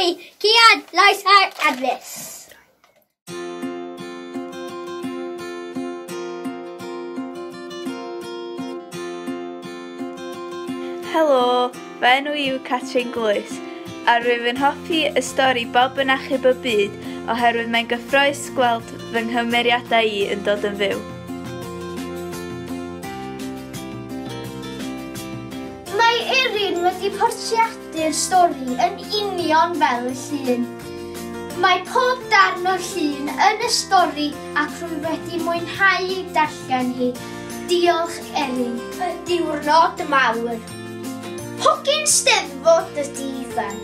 i, Cian, Lois ac Enfys. Helo, fy enw i yw Catrin Glwys, a rwyf yn hoffi y stori Bob yn Achub y Byd oherwydd mae'n gyffrous gweld fy nghymeriadau i yn dod yn fyw. Mae Erin wedi portreadu'r stori yn union fel y llun. Mae pob darn o'r llun yn y stori ac rwyf wedi mwynhau ei darllen hi. Diolch Erin. Y diwrnod mawr. Hogyn Steddfod ydy Ifan.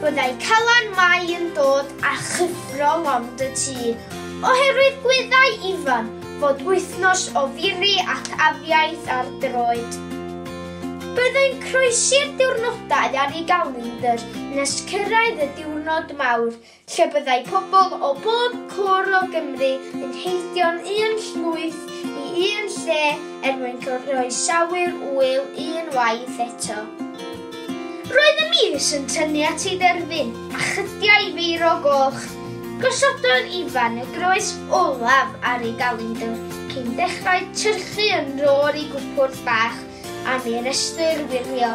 Byddai Calan Mai yn dod a chyffro lond y tŷ, oherwydd gwyddai Ifan fod wythnos o firi ac afiaith ar droed. Byddai'n croesi'r diwrnodau ar ei galendr nes cyrraedd y diwrnod mawr, lle byddai pobl o bob cwr o Gymru yn heidio'n un llwyth i un lle er mwyn croesawu'r ŵyl un waith eto. Roedd y mis yn tynnu at ei dderfyn a chydiau feiro goch. Gosododd Ifan y groes olaf ar ei galendr cyn dechrau tyrchu yn rôl ei gwpwrdd bach am ei restr wirio.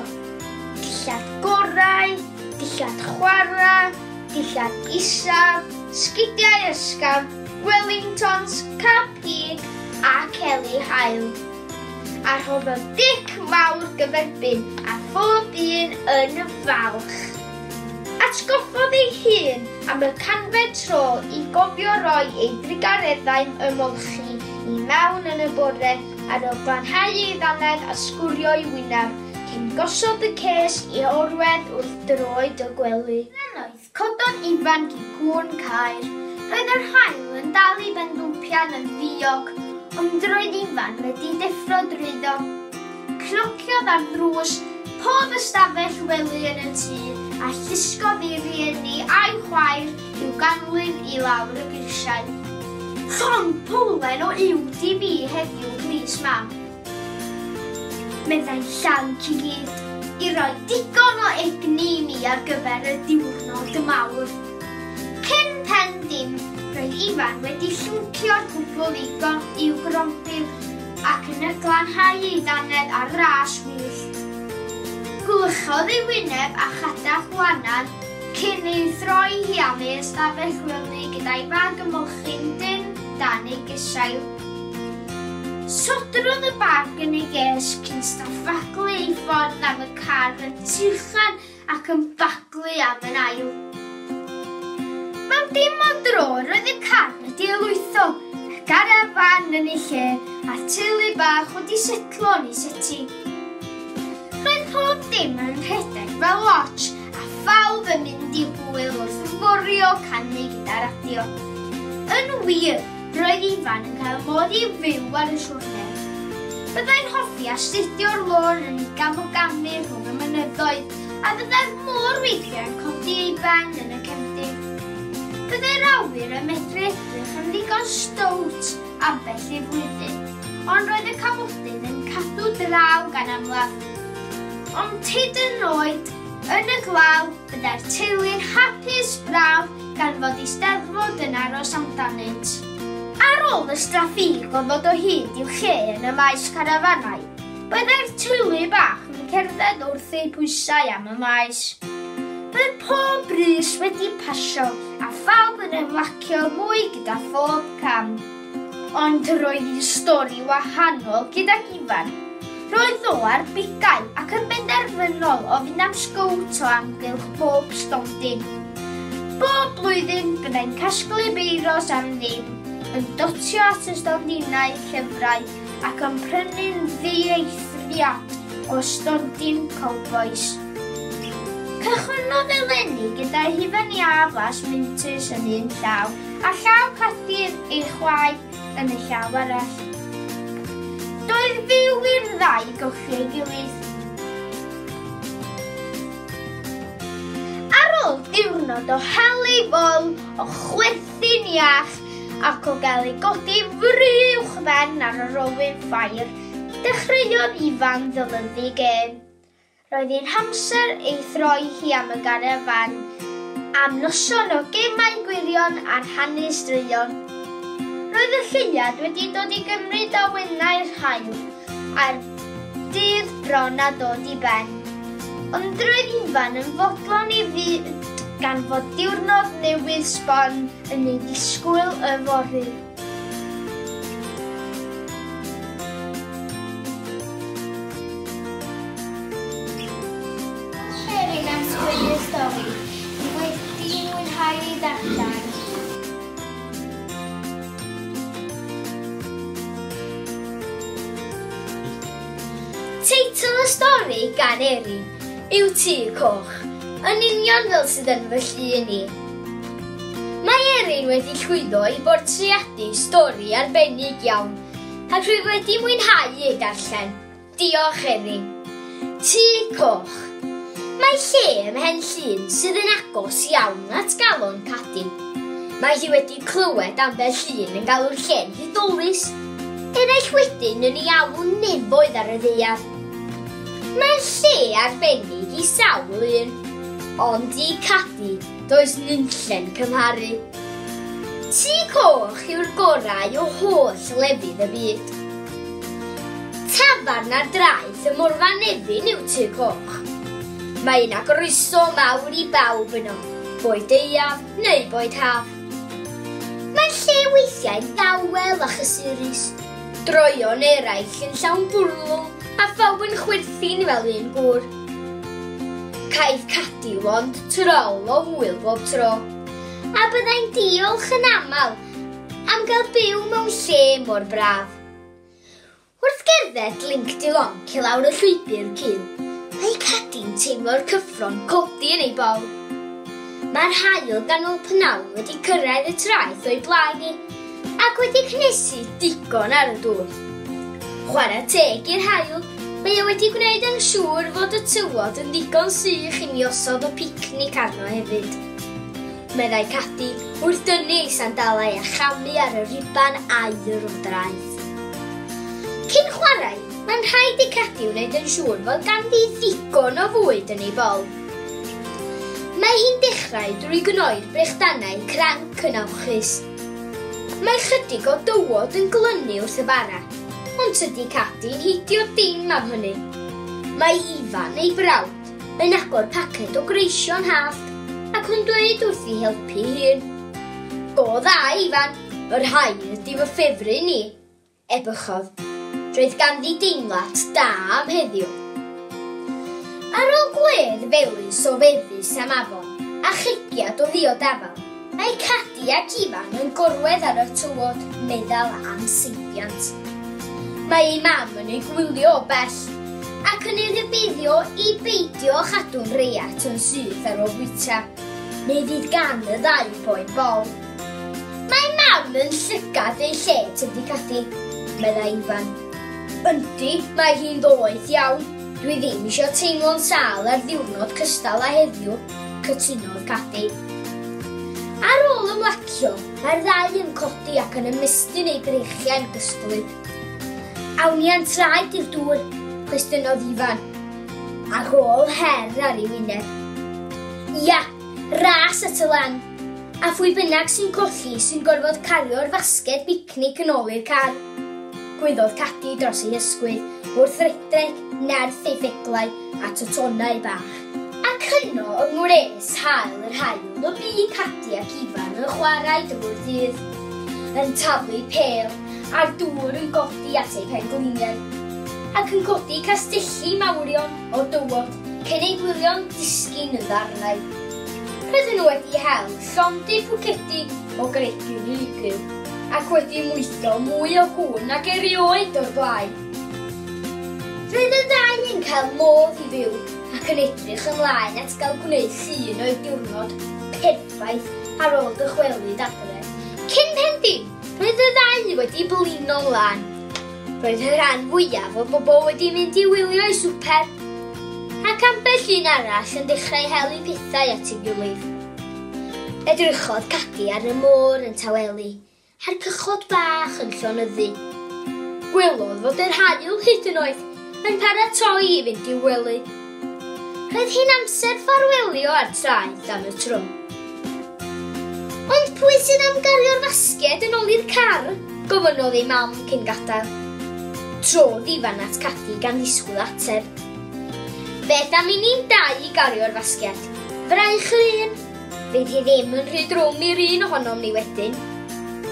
Dillad gorau, dillad chwarae, dillad isaf, sgidiau ysgafn, wellingtons, cap pig a celi haul. A rhoddodd dic mawr gyferbyn a phob un yn falch. Atgoffodd ei hun am y canfed tro i gofio roi ei drugareddau ymolchi i mewn yn y bore ar ôl glanhau ei ddannedd a sgwrio ei wyneb cyn gosod y ces i orwedd wrth droed y gwely. Drannoeth, cododd Ifan gi gŵn Caer. Roedd yr haul yn dal i bendwmpian yn ddiog, ond roedd Ifan wedi deffro drwyddo. Cnociodd ar ddrws pob ystafell wely yn y tŷ a llusgodd ei rieni a'i chwaer i'w ganlyn i lawr y grisiau. Llond powlen o uwd i fi heddiw, plîs mam, meddai llanc i gyd, i roi digon o egni i mi ar gyfer y diwrnod mawr. Cyn pen dim, roedd Ifan wedi llwncio'r cwbl i'w grombil ac yn y glanhau ei ddannedd ar ras wyllt. Gwlychodd ei wyneb a chadach wanan cyn ei throi hi am ei ystafell wely gyda'i fag ymolchi'n dynn dan ei gesail. Sodrodd y bag yn ei ges cyn staffaglu ei ffordd am y car yn tuchan ac yn baglu am yn ail. Mewn dim o dro roedd y car wedi ylwytho, y garafan yn ei lle a'r teulu bach wedi setlo yn ei seti. Roedd pob dim yn rhedeg fel watch a phawb yn mynd i hwyl wrth forio canu gyda radio. Yn wir, roedd Ifan yn cael modd i fyw ar y siwrne. Byddai'n hoffi astudio'r lôn yn ei gamogamu rhwng y mynyddoedd a byddai'r môr weithiau'n codi ei ben yn y cefndir. Byddai'r awyr yn medru edrych yn ddigon stowt ambell i flwyddyn, ond roedd y cawodydd yn cadw draw gan amlaf. Ond hyd yn oed, yn y glaw, byddai'r teulu'n hapus braf gan fod Eisteddfod yn aros amdanynt. Ar ôl y straffig o ddod o hyd i'w lle yn y maes carafanau, byddai'r teulu bach yn cerdded wrth eu pwysau am y maes. Bydd pob brys wedi pasio a phawb yn ymlacio mwy gyda phob cam. Ond roedd hi'n stori wahanol gydag Ifan. Roedd o ar bigau ac yn benderfynol o fynd am sgowt o amgylch pob stondin. Bob blwyddyn byddai'n casglu beiros am ddim, yn dotio at y stondinau llyfrau ac yn prynu'n ddieithriad o stondin cowbois. Cychwynnodd eleni gyda hufen iâ flas mintys yn un llaw a llaw Cathy'r ei chwaer yn y llaw arall. Doedd fyw i'r ddau golli ei gilydd. Ar ôl diwrnod o hel ei fol, o chwerthin iach ac o gael ei godi fry uwchben ar yr olwyn ffair, dechreuodd Ifan ddylyddu gêm. Roedd hi'n hamser ei throi hi am y garafan. am noson o gemau gwirion a rhannu straeon. Roedd y lleuad wedi dod i gymryd awenau'r haul a'r dydd bron a dod i ben. Ond roedd Ifan yn fodlon i fyd gan fod diwrnod newydd sbon yn ei ddisgwyl yfory. Diolch Erin am sgwennu'r stori. Dwi wedi mwynhau ei darllen. Teitl y stori gan Erin yw Tŷ Coch, yn union fel sydd yn fy llun i. Mae Erin wedi llwyddo i bortreadu stori arbennig iawn, ac rwyf wedi mwynhau ei darllen. Diolch Erin. Tŷ Coch. Mae lle ym Mhen Llŷn sydd yn agos iawn at galon Cadi. Mae hi wedi clywed ambell un yn galw'r lle'n hudolus, eraill wedyn yn ei alw'n nefoedd ar y ddaear. Mae'n lle arbennig i sawl un, ond i Cadi does nunlle'n cymharu. Tŷ Coch yw'r gorau o holl lefydd y byd. Tafarn ar draeth y Morfa Nefyn yw Tŷ Coch. Mae yna groeso mawr i bawb yno, boed aeaf neu boed haf. Mae'r lle weithiau'n dawel a chysurus, droeon eraill yn llawn bwrlwm a phawb yn chwerthin fel un gŵr. Caiff Cadi lond trol o hwyl bob tro, a byddai'n diolch yn aml am gael byw mewn lle mor braf. Wrth gerdded linc di-lonc i lawr y llwybr cul, mae Cadi'n teimlo'r cyffro'n codi yn ei bol. Mae'r haul ganol pnawn wedi cyrraedd y traeth o'i blaen hi, ac wedi cynhesu digon ar y dŵr. Chwarae teg i'r haul, mae e wedi gwneud yn siŵr fod y tywod yn ddigon sych i mi osod y picnic arno hefyd. Meddai Cadi wrth dynnu ei sandalau a chamu ar y rhuban aur o'r draeth. Cyn chwarae, mae'n rhaid i Cadi wneud yn siŵr fod ganddi ddigon o fwyd yn ei bol. Mae hi'n dechrau drwy gnoi'r brechdanau cranc yn awchus. Mae chydig o dywod yn glynu wrth y bara, ond tydi Cadi'n heidio dim am hynny. Mae Ifan, ei brawd, yn agor paced o greision hallt ac yn dweud wrth i helpu hun. Go dda, Ifan, yr rhain ydi fy ffefryn i, ebychodd. Roedd ganddi deimlad da am heddiw. Ar ôl gwledd felys o feddus am afon a chegiad o ddiod afal, mae Cadi ac Ifan yn gorwedd ar y tywod meddal am seibiant. Mae ei mam yn ei gwylio o bell ac yn ei rhybuddio i beidio â chadw'n reiat yn syth ar ôl bwyta, neu fydd gan y ddau boen bol. Mae mam yn llygad ei lle, tydi Cadi, meddai Ifan. Yndi, mae hi'n ddoeth iawn. Dwi ddim eisiau teimlo'n sâl ar ddiwrnod cystal â heddiw, cytunodd Cadi. Ar ôl ymlacio, mae'r ddau yn codi ac yn ymestyn eu breichiau'n gysglyd. Awn ni â'n traed i'r dŵr, cwestiynodd Ifan, ar ôl her ar ei wyneb. Ia, ras at y lan, a phwy bynnag sy'n colli sy'n gorfod cario'r fasged bicnic yn ôl i'r car. Gwyddodd Cadi dros ei ysgwydd wrth redeg nerth ei ffeglau at y tonnau bach. Ac yno yng ngwres haul yr haul y bu Cadi ac Ifan yn chwarae drwy'r dydd, yn taflu pêl a'r dŵr yn godi at eu pengliniau, ac yn codi castelli mawrion o dywod cyn eu gwylio'n disgyn yn ddarnau. Rydyn nhw wedi hel llond eu pwcedi o gregyn unigryw, ac wedi mwytho mwy o gŵn nag erioed o'r blaen. Roedd y ddau yn cael modd i fyw ac yn edrych ymlaen at gael gwneud llun o'u diwrnod perffaith ar ôl dychwelyd adre. Cyn pen dim, roedd y ddau wedi blino'n lân. Roedd y rhan fwyaf o bobl wedi mynd i wylio eu swper, ac ambell un arall yn dechrau hel eu pethau at ei gilydd. Edrychodd Cadi ar y môr yn tawelu, a'r cychod bach yn llonyddu. Gwelodd fod yr haul hyd yn oed yn paratoi i fynd i'w wely. Roedd hi'n amser ffarwelio â'r traeth am y tro. Pwy sydd am gario'r fasged yn ôl i'r car? Gofynnodd ei mam cyn gadael. Trodd Ifan at Cadi gan ddisgwyl ateb. Beth am i ni'n dau i gario'r fasged? Fraich yr un. Fydd hi ddim yn rhy drwm i'r un ohonom ni wedyn.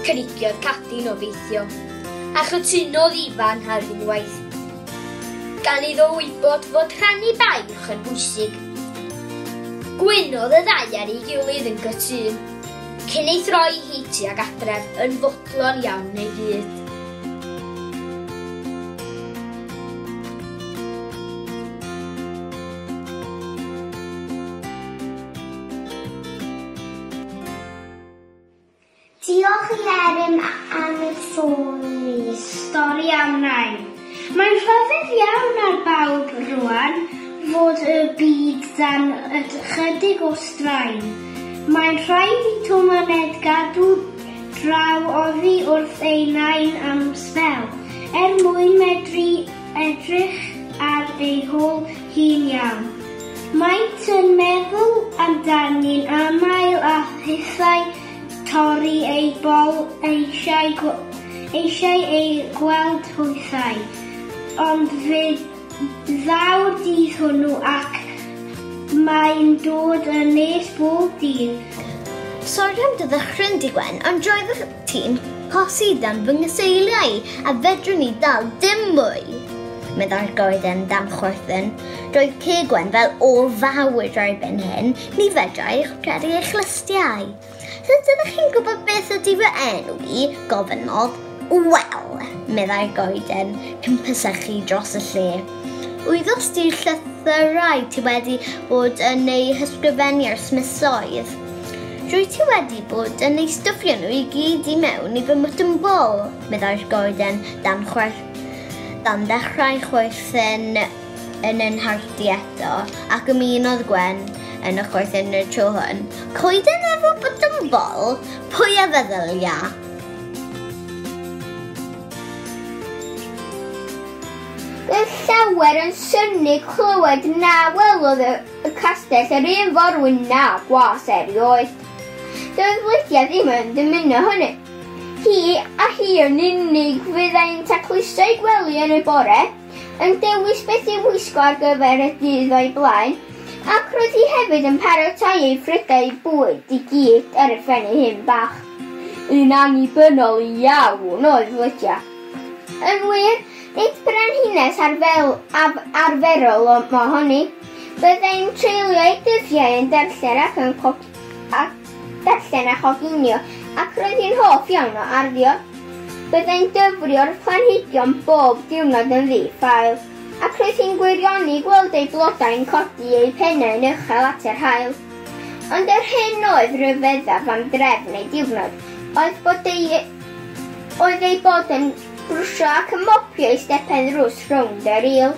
Cynigiodd Cadi'n obeithio, a chytunodd Ifan ar unwaith. Gan iddo wybod fod rhannu baich yn bwysig. Gwynodd y ddau ar ei gilydd yn gytûn, cyn ei throi hi tuag adref yn fodlon iawn ei fyd. Diolch i Erin am ei stori. Stori am nain. Mae'n rhyfedd iawn ar bawb rwan fod y byd dan ychydig o straen. Mae'n rhaid i Twm a Ned gadw draw oddi wrth ei nain am sbel, er mwyn medru edrych ar ei hôl hi'n iawn. Maent yn meddwl amdani'n aml a hithau torri ei bol eisiau, eisiau ei gweld hwythau. Ond fe ddaw'r dydd hwnnw ac mae'n dod yn nes bob dydd. Sori am dy ddychryn di Gwen, ond roedd ti'n cosi dan fy nghyseiliau a fedrwn i dal dim mwy. Meddai'r goeden dan chwerthin. Roedd ceg Gwen fel ôl fawr erbyn hyn, ni fedrai credu ei chlustiau. Sut ydych chi'n gwybod beth ydy fy enw i? Gofynnodd. Wel, meddai'r goeden, cyn pysychu dros y lle. Wyddos di'r llythyrau ti wedi bod yn eu hysgrifennu ers misoedd? Rwy ti wedi bod yn eu stwffio nhw i gyd i mewn i fy mwtyn bol, meddai'r goeden dan, dan ddechrau chwerthin yn yn hardu eto, ac ymunodd Gwen yn y chwerthin y tro hwn. Coeden efo bwtyn bol? Pwy a feddylia? Roedd llawer yn synnu clywed na welodd y castell yr un forwyn na gwas erioed. Doedd Lydia ddim yn dymuno hynny. Hi a hi yn unig fyddai'n tacluso ei gwely yn y bore, yn dewis beth i'w wisgo ar gyfer y dydd o'i blaen, ac roedd hi hefyd yn paratoi ei phrydau bwyd i gyd ar y phen ei hun bach. Un annibynnol iawn oedd Lydia. Yn wir, nid brenhines arferol mohoni. Byddai'n treulio ei dyddiau yn darllen ac yn darllen a choginio, ac roedd hi'n hoff iawn o arddio. Byddai'n dyfrio'r planhigion bob diwrnod yn ddi-ffael, ac roedd hi'n gwirioni gweld ei blodau'n codi eu pennau'n uchel at yr haul. Ond yr hyn oedd rhyfeddaf am drefn ei diwrnod oedd bod ei, oedd ei bod yn brwsio ac yn mopio ei stepen ddrws rownd yr il,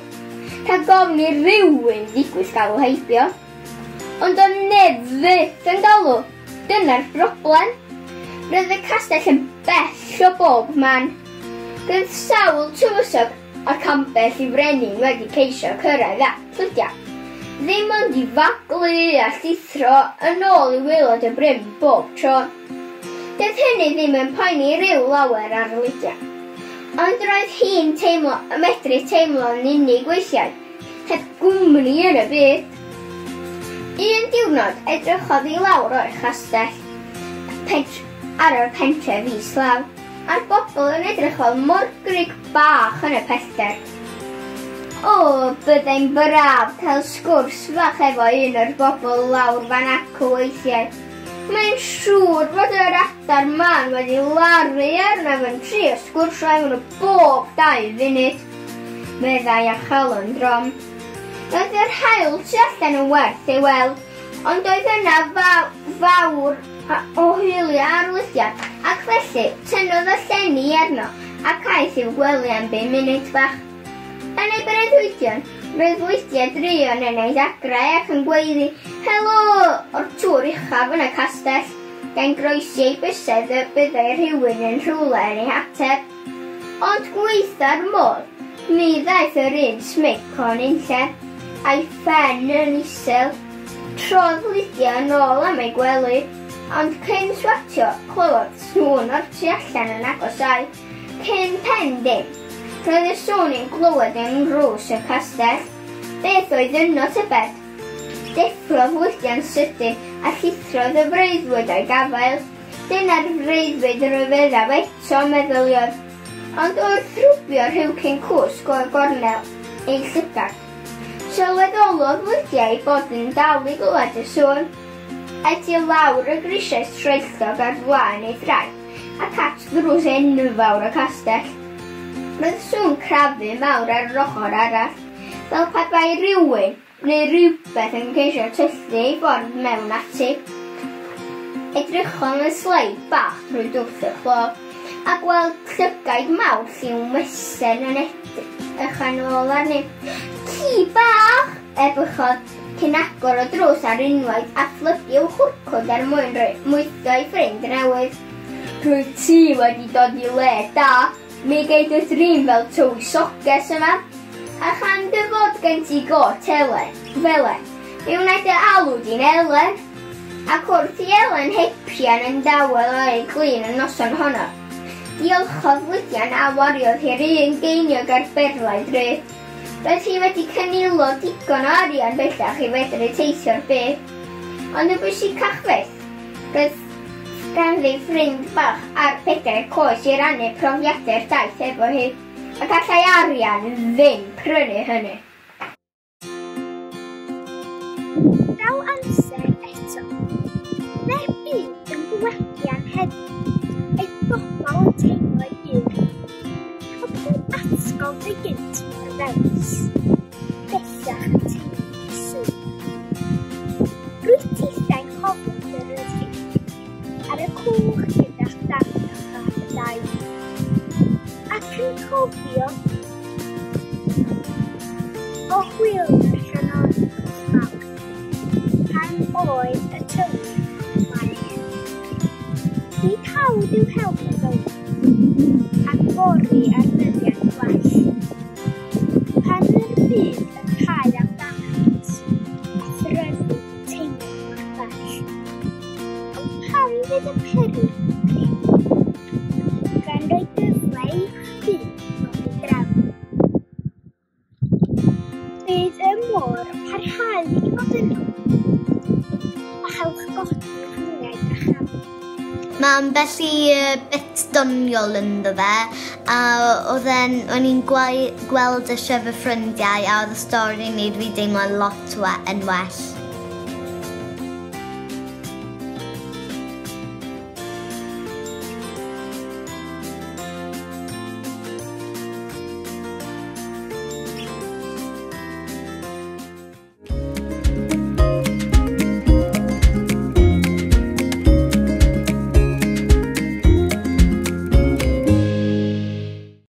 rhag ofn i rywun ddigwydd galw heibio. Ond oedd neb fyth yn galw. Dyna'r broblem. Roedd y castell yn bell o bob man. Roedd sawl tywysog ac ambell i frenin wedi ceisio cyrraedd at Lydia. Ddim ond i faglu a llithro yn ôl i waelod y bryn bob tro. Doedd hynny ddim yn poeni rhyw lawer ar Lydia. Ond roedd hi'n teimlo, y medru teimlo'n unig weithiau, heb gwmni yn y byd. Un diwrnod edrychodd i lawr o'r chastell ar y pentref islaw, a'r bobl yn edrych fel morgrug bach yn y pellter. O, byddai'n braf cael sgwrs fach efo un o'r bobl lawr fan acw weithiau. Mae'n siŵr fod yr adar mân wedi laru arnaf yn trio sgwrsio efo nhw bob 2 funud, meddai â chalon drom. Roedd yr haul tu allan yn werth ei weld, ond oedd yna fawr o hwyliau ar Lydia, ac felly tynnodd y llenni arno ac aeth i'w gwely am 5 munud bach. Yn ei breuddwydion, roedd Lydia druan yn ei ddagrau ac yn gweiddi "Helo!" o'r tŵr uchaf yn y castell, gan groesi ei bysedd y byddai rhywun yn rhywle yn ei hateb. Ond gwaetha'r modd, mi ddaeth yr un smic o'n unlle, a'i phen yn isel. Trodd Lydia yn ôl am ei gwely. Ond cyn swatio, clywodd sŵn o'r tu allan yn agosáu. Cyn pen dim, roedd y sŵn i'w glywed yn nrws y castell. Beth oedd yno tybed? Deffrodd Lydia'n sydyn a llithrodd y freuddwyd o'i gafael. Dyna'r freuddwyd ryfeddaf eto, meddyliodd. Ond wrth rwbio rhywcyn cwsg o'r gornel ei llygad, sylweddolodd Lydia ei bod yn dal i glywed y sŵn. Aeth i lawr y grisiau troellog ar flaen ei thraed ac at ddrws enfawr y castell. Roedd sŵn crafu mawr ar yr ochr arall, fel pe bai rhywun neu rywbeth yn ceisio tyllu ei ffordd mewn ati. Edrychodd yn sleid bach drwy dwll y clo, a gweld llygaid mawr lliw mesen yn edrych yn ôl arni. Ci bach! ebychodd, cyn agor y drws ar unwaith a phlygu i'w chwrcwd er mwyn rhoi mwytho ei ffrind newydd. Rwyt ti wedi dod i le da, mi gei dy drin fel tywysoges yma. A chan dy fod gen ti got Elen, felen, mi wna i dy alw di'n Elen. Ac wrth i Elen hepian yn dawel ar ei glin y noson honno, diolchodd Lydian a wariodd hi'r un geiniog ar berlau drud. Roedd hi wedi cynilo digon o arian bellach i fedru teithio'r byd. Ond yn bwysicach fyth, roedd ganddi ffrind bach ar pedair coes i rannu profiadau'r daith efo hi, ac allai arian ddim prynu hynny. Daw amser eto. Mae'r byd yn gwegian heddiw, ei bobl yn teimlo'i hun. O pob atgof fu gynt mor felys, bellach yn teimlo'n sŵn. Rwyt tithau'n cofio dy ryddid, ar y cwch gyda'ch dad a dau, ac yn cofio o hwyl yr llynnoedd mawr, pan oedd y tywydd yn wael. Nid hawdd yw help y bywyd, a fory ar ddyddiau gwell. Pan yr byd yn cau amdanynt, a thryddid yn teimlo mor bell. Ond pan fydd y perygl yn prin, gan roi gyfle i'ch byd ddod i drefn. Bydd y môr yn parhau i fod yno, a chewch godi rhwyau drachefn. Mae ambell i bit doniol ynddo fe, a oedd e'n, o'n i'n gweld eisiau fy ffrindiau a oedd y stori'n neud fi deimlo lot we yn well.